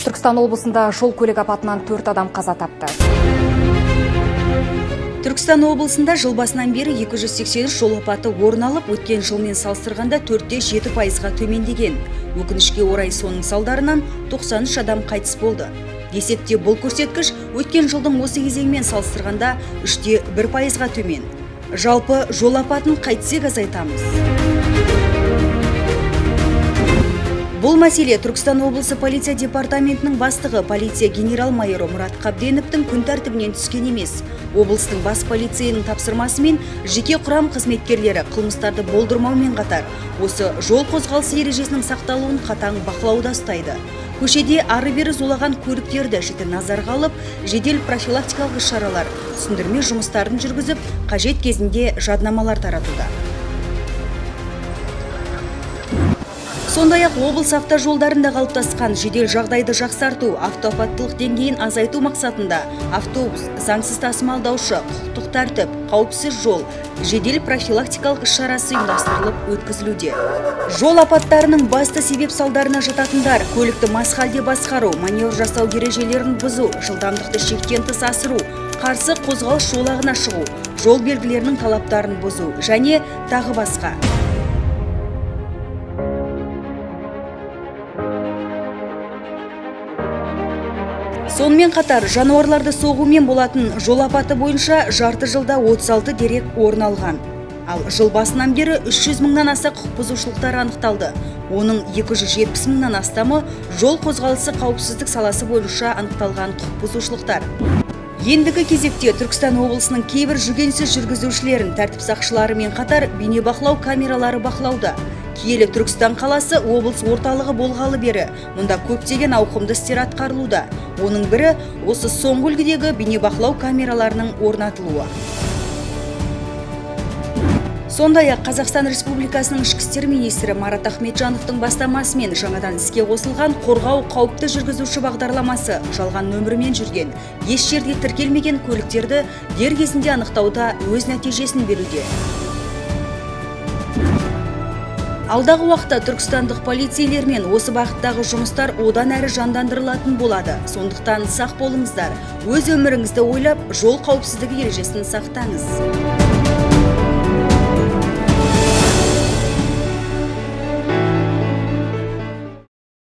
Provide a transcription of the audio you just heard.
Түркістан облысында жол көлік апатынан 4 адам қаза тапты. Түркістан облысында жыл басынан бері 283 жол апаты орын алып, өткен жылмен салыстырғанда 4,7%-ға төмендеген. Өкінішке орай, соның салдарынан 93 адам қайтыс болды. Десек те, бұл көрсеткіш өткен жылдың осы кезеңімен салыстырғанда 3,1%-ға төмен. Жалпы жол апатын қайтсек азайтамыз? Бұл мәселе Түркістан облысы полиция департаментінің бастығы, полиция генерал-майоры Мұрат Қабденовтің күн тәртібінен түскен емес. Облыстың бас полицейінің тапсырмасымен жеке құрам қызметкерлері қылмыстарды болдырмаумен қатар осы жол қозғалысы ережесінің сақталуын қатаң бақылауда ұстайды. Көшеде ары-бері зулаған көліктерді жіті назарға алып, жедел профилактикалық іс-шаралар, түсіндірме жұмыстарын жүргізіп, қажет кезінде жаднамалар таратуда. Сондай-ақ облыс автожолдарында қалыптасқан жедел жағдайды жақсарту, автоапаттылық деңгейін азайту мақсатында автобус, заңсыз тасымалдаушы, құқықтық тәртіп, қауіпсіз жол, жедел профилактикалық іс-шарасы ұйымдастырылып өткізілуде. Жол апаттарының басты себеп салдарына жататындар: көлікті мас халде басқару, маневр жасау ережелерін бұзу, жылдамдықты шектен тыс асыру, қарсы қозғалыс жолағына шығу, жол белгілерінің талаптарын бұзу және тағы басқа. Сонымен қатар жануарларды соғумен болатын жол апаты бойынша жарты жылда 36 дерек орын алған. Ал жыл басынан бері 300 мыңнан аса құқық бұзушылықтар анықталды. Оның 270 мыңнан астамы жол қозғалысы қауіпсіздік саласы бойынша анықталған құқық бұзушылықтар. Ендігі кезекте Түркістан облысының кейбір жүгенсіз жүргізушілерін тәртіп сақшыларымен қатар бейнебақылау камералары бақылауда. Киелі Түркістан қаласы облыс орталығы болғалы бері мұнда көптеген ауқымды істер атқарылуда. Оның бірі осы соңғы үлгідегі бейнебақылау камераларының орнатылуы. Сондай-ақ Қазақстан Республикасының ішкі істер министрі Марат Ахметжановтың бастамасымен жаңадан іске қосылған «Қорғау қауіпті жүргізуші» бағдарламасы жалған нөмірмен жүрген, еш жерде тіркелмеген көліктерді дер кезінде анықтауда өз нәтижесін беруде. Алдағы уақытта түркістандық полицейлермен осы бағыттағы жұмыстар одан әрі жандандырылатын болады. Сондықтан сақ болыңыздар. Өз өміріңізді ойлап, жол қауіпсіздігі ережесін сақтаңыз.